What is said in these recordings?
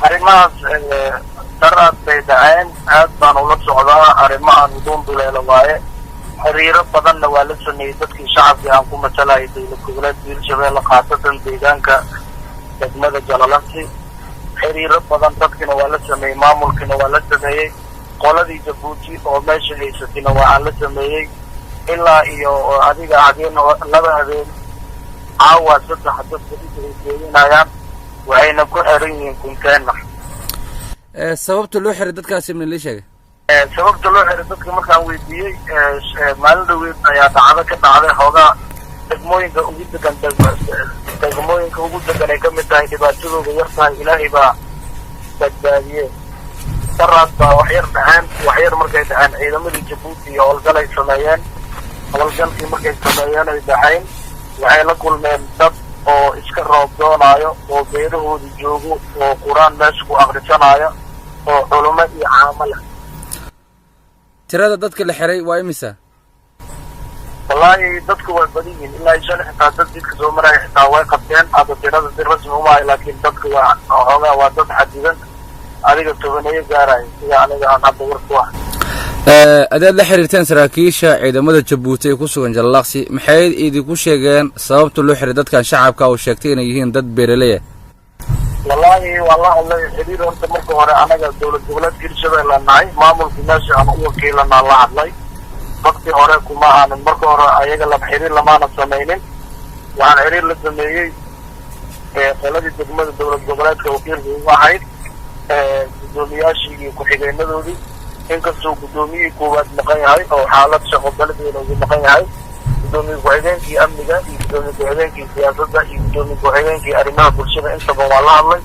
Arrimahaas daraad bay dhaceen, aad baan ula socdaa. Arrimahan duunduleela waaye, xiriiro badanna waa la sameeyey dadkii shacabkii aan ku matalayay dowlad goboleedka Hirshabeelle, khaasatan deegaanka degmada Jalalaqsi. Xiriiro badan dadkina waa la sameeyey, maamulkiina waa la sameeyey, qoladii Jabuuti oo meesha haysatina waa aan la sameeyey. Ilaa iyo adiga habeen, 2 habeen, caawa 3 dadka inta ay jeedinayaan, waxayna ku xiran yihiin container. Sababta loo xiray dadkaasi ma lii sheegay? Sababta loo xiray dadka markaan weydiiyey, maalin dhaweyd ayaa dhacdo ka dhacday xoogaa degmooyinka ugu degan, degmooyinka ugu degan ay kamid tahay, dhibaatadooda yar tahay, Ilaahay baa badbaadiye. Daraad baa wax yar dhaceen. Wax yar markay dhaceen, ciidamadii Jabuuti iyo howlgal ay sameeyeen. Howlgalkii markay sameeyeen ay dhaxayn, waxay la kulmeen dad oo iska roob doonaayo oo beerahooda joogo oo Qur-aan meesha ku akrisanaayo oo culimo iyo caamo leh. Tirada dadka la xiray waa imisa? Wallaahi dadku way badan yihiin. Ilaa shalay xitaa dad jidka soo maraya xitaa way qabteen. Hadda tirada si rasmi umaayo, laakiin dadka waa xoogaa, waa dad xadidan, adiga 10-eeyo gaarayo sida aniga aan hadda war ku ah. Adaad la xiriirteen saraakiisha ciidamada Jabuuti ee ku sugan Jalalaqsi, maxay idinku sheegeen sababta loo xiray dadkan shacabka oo sheegtay inay yihiin dad beeraleya? Wallaahi waa la hadlay xiriir. Horta marka hore anaga dowlad goboleedka Hirshabeelle nahay, maamulkii meesha aan u wakiilanaa la hadlay. Wakti hore kuma aanan, marka hore ayaga la xiriir lamaana samaynin. Waxaan xiriir la sameeyey qoladii degmada dowlad goboleedka wakiilka ugu ahayd, guddoomiyaashii iyo ku-xigeenadoodii, inkastoo guddoomiyihii koowaad maqan yahay oo xaalad shaqo baladeena ugu maqan yahay. Guddoomiye ku-xigeenkii amniga iyo guddoomiye ku-xigeenkii siyaasadda iyo guddoomiye ku-xigeenkii arrimaha bulshada intaba waa la hadlay.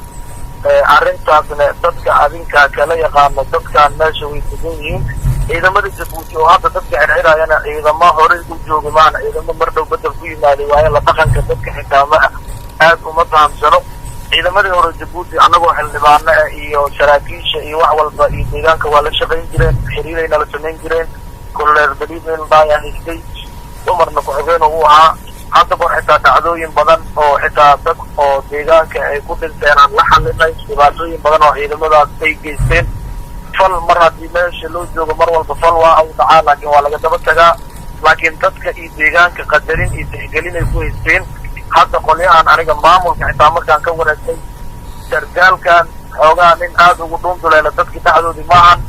Arrintaasna dadka adinkaa kala yaqaano, dadkaan meesha way degan yihiin. Ciidamada Jabuuti oo hadda dadka xirxirayana ciidamo horey u jooga maana, ciidamo mar dhow bedel ku yimaaday waaye. La dhaqanka dadka xitaa ma aad uma fahamsano. Ciidamadii hore Jabuuti annagoo xildhibaano ah iyo saraakiisha iyo wax walba iyo deegaanka waa la shaqayn jireen, xiriirayna la samayn jireen. Koloneer Baliil baayaa haystay, dumarna ku-xigeen uu ahaa. Hadda kor xitaa dhacdooyin badan oo xitaa dad oo deegaanka ay ku dhinteen aan la xalinay, dhibaatooyin badan oo ciidamadaas ay geysteen. Fal mar haddii meesha loo joogo, mar walba fal waa u dhacaa, laakiin waa laga daba tagaa. Laakiin dadka iyo deegaanka qadarin iyo tixgelin ay ku haysteen. Hadda qolyahan aniga maamulka xitaa markaan ka wareegtay, sargaalkan xoogaa nin aada ugu dhuunduleela dadki dhexdoodii maahan,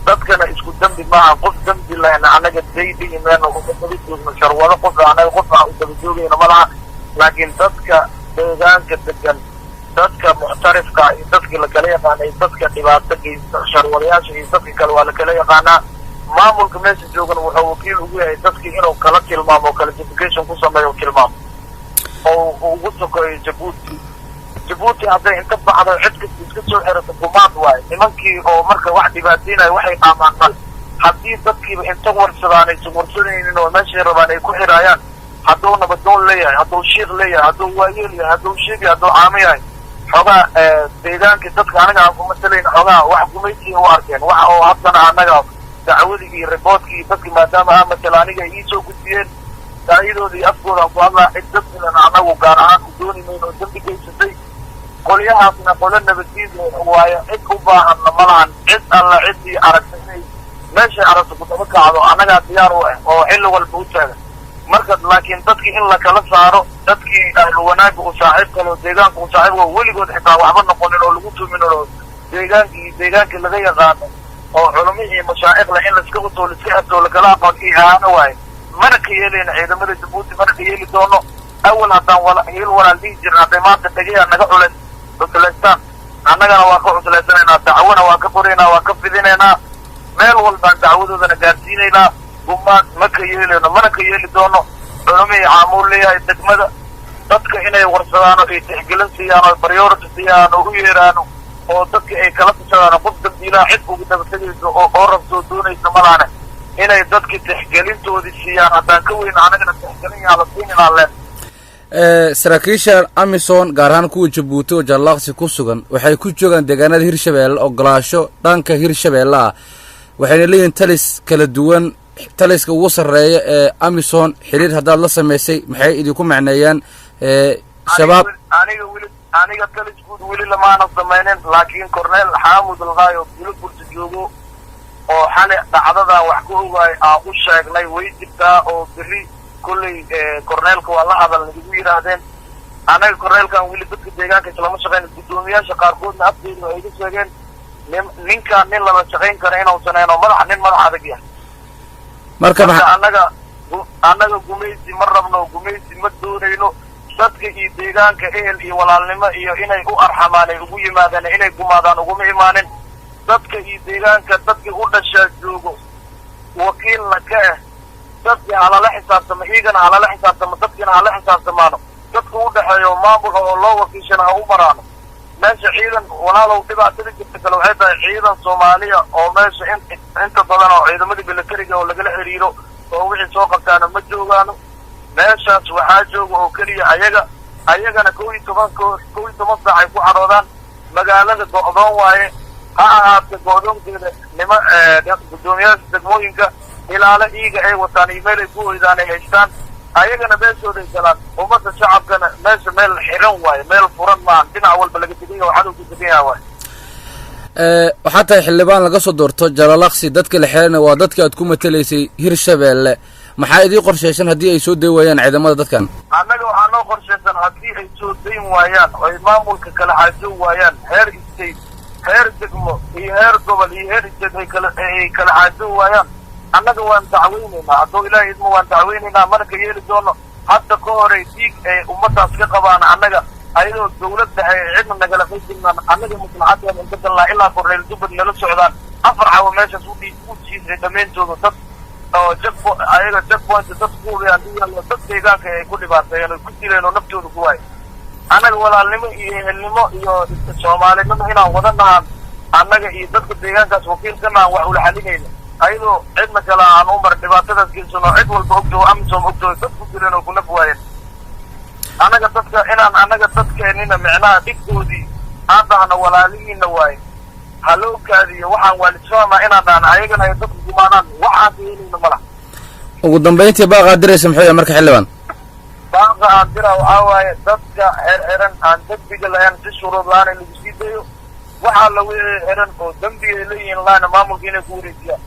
dadkana isku dembi maahan. Qof dembi lehna anaga daydi meelna uma daba joogno, sharwado qof anaga qof aan u daba joogayno ma laha. Laakiin dadka deegaanka degan, dadka muctarifka iyo dadkii lakala yaqaana iyo dadka dhibaato geysta, sharwadayaasha iyo dadka kale waa lakala yaqaanaa. Maamulka meesha joogana wuxuu wakiil ugu yahay dadkii inuu kala tilmaamo, classification ku sameeyo, tilmaamo oo ugu sokeeyo Jabuuti. Jabuuti hadday inta baxdo cid kasta iska soo xirato, gumaad waayo. Nimankii oo marka wax dhibaateynayo waxay qaamaan male. Haddii dadkiiba inta warsadaan aysan warsanaynin oo meeshay rabaan ay ku xiraayaan, hadduu nabadoon leeyahay, hadduu shiikh leeyahay, hadduu waayeel yahay, hadduu shiik yahay, hadduu caamo yahay, xoogaa deegaankii dadka anaga aan ku matalayn xoogaa wax gumaysiga u arkeen. Waxa oo haddana anaga dacwadii iyo reportkii iyo dadki maadaama aa matala aniga ay iisoo gudbiyeen, daayadooda iyo afkooda aan ku hadlaa. Cid dadkinan anagu gaar ahaan u dooni mayno oo dembi geysatay. Qolyahaasna qolo nabaddiid waayo, cid u baahanna ma lahan. Cid alla ciddii aragta inay meeshay aragto ku daba kacdo, annagaa diyaar u ah oo xilli walba u taagan. Marka laakiin dadkii in lakala saaro, dadkii ahlu wanaagga u saaxiib kale oo deegaanka u saaxiibka weligood xitaa waxba noqonin oo lagu tumin oo deegaankii deegaankii laga yaqaano oo culimo iyo mashaa'ikh leh, in laiska wato, laiska xirto, lakala aqoon ihaano waaye. Mana ka yeelayna ciidamada Jabuuti, mana ka yeeli doono. Awal haddaan wala hiil walaal dhihi jirna, hadday maanta dhegayaa naga culays cuslaystaan, annagana waa ka cuslaysanaynaa, dacwona waa ka qoraynaa, waa ka fidinaynaa, meel walbaan dacwadoodana gaarsiinaynaa. Gumaad ma ka yeelayno, mana ka yeeli doono. Culimo iyo caamuu leeyahay degmada, dadka inay warsadaan oo ay tixgelin siiyaan oo priority siiyaan oo u yeeraano oo dadka ay kala tashadaan. Qof dambiilaha cid ugu daba tegayso oo rabtoo doonaysa malahane, inay dadki tixgelintoodii siiyaan. Haddaan ka weyno annagana tixgelin yaa la siininaa leen. Saraakiisha AMISOM, gaar ahaan kuwa Jabuuti oo Jalalaqsi ku sugan, waxay ku joogaan deegaanada Hirshabeelle ogolaasho dhanka Hirshabeelle ah, waxayna leeyihiin talis kala duwan. Taliska ugu sarreeya ee AMISOM xiriir haddaad la samaysay, maxay idinku macneeyaan Shabaab? Aniga weli Aniga talis guud weli lamaana samaynin, laakiin Corneel Xaamud Alqaayo oo Buuloburta joogo oo xali dhacdadan wax ka ogaay aan u sheegnay way jirtaa, oo berri kolley corneelka waa la hadal igu yidhaahdeen. Annaga corneelkan weli dadka deegaanka islama shaqeyn. Guddoomiyaasha qaarkoodna afkeedu ay iga sheegeen ninkaan nin lala shaqayn kara inuusan ahayn oo madax nin madax adag yahay. Marka Annaga gumaysi ma rabno, gumaysi ma doonayno. Dadka iyo deegaanka ehel iyo walaalnimo iyo inay u arxamaan ay ugu yimaadaan, inay gumaadaan uguma imaanin. Dadka iyo deegaanka dadkii u dhashaa joogo wakiilna ka ah. Dadkii halala xisaabtamo, iigana halala xisaabtamo, dadkiina hala xisaabtamaano. Dadka u dhexeeyo maamulka oo loo wakiishana ha u maraano meesha ciidan. Walaalow, dhibaatada jirta kale waxay tahay ciidan Soomaaliya oo meesha inta badan oo ciidamadii militariga oo lagala xiriiro oo wixii soo qabtaana ma joogaano. Meeshaas waxaa jooga oo keliya ayaga. Ayagana 11 saac ay ku cadhoodaan. Magaalada go'doon waaye. Ha ahaate go'doonkeeda nima guddoomiyaasha degmooyinka ilaalo iiga ay wataan iyo meel ay ku hoydaan ay haystaan. Ayagana meeshooday galaan. Ummadda shacabkana meesha meel xiran waaye, meel furan maahan. Dhinac walba laga degan yahay oo cadowku degan yaha waaye. Waxaa tahay xildhibaan laga soo doorto Jalalaqsi. Dadka la xirana waa dadka aad ku matalaysay Hirshabeelle. Maxaa idii qorshaysan haddii ay soo day waayaan ciidamada dadkan? Annaga waxaa noo qorshaysan haddii ay soo dayn waayaan oo ay maamulka kala xaajo waayaan, heer state, heer degmo iyo heer gobol iyo heer state ay kala xaajo waayaan, annaga waan dacweynaynaa. Hadduu Ilaahay idmo, waan dacweynaynaa, mana ka yeeli doono. Hadda ka horey dhiig ay ummaddaas ka qabaan, annaga ayadoo dawlad dhexe cidna nagala qaybgelnaan, annaga maslaxadeena inta galnaa ilaa Korneyl Dubbad nala socdaan. 4 cawo meeshaas u jiifay dhammayntooda dad oo ayaga checkpoint dad ku hubiyaan u yaallo, dad deegaanka ay ku dhibaateeyeen oo ku dileen oo naftooda ku waayay. Annaga walaalnimo iyo ehelnimo iyo Soomaalinimo inaan wada nahaan, annaga iyo dadka deegaankaas wakiil ka nahan, wax ula xalinayna ayadoo cidna kale aan u mar dhibaatadaas geysano. Cid walba ogtoo, AMISOM ogtoo, dad ku dileen oo ku naf waayeen. Annaga dadka inaan annaga dadkeenina micnaha dhiggoodii aan dhahno walaalihiina waaye, ha loo kaadiyo, waxaan waalisfahmaa inaan dhahno, ayagana ay dadku gumaadaan, waxaan ka yeelayno ma laha. Ugu dambayntii, baaqaad diraysa muxuu yahay marka, xildhibaan? Baaqa aan dira waxaa waaye dadka xerxiran aan dembiga lahayn si shuruud la-aan in lagu sii dayo. Waxaa la wixii xiran oo dembiga ay leeyihiin laana maamulka inay ku wareejiyaan.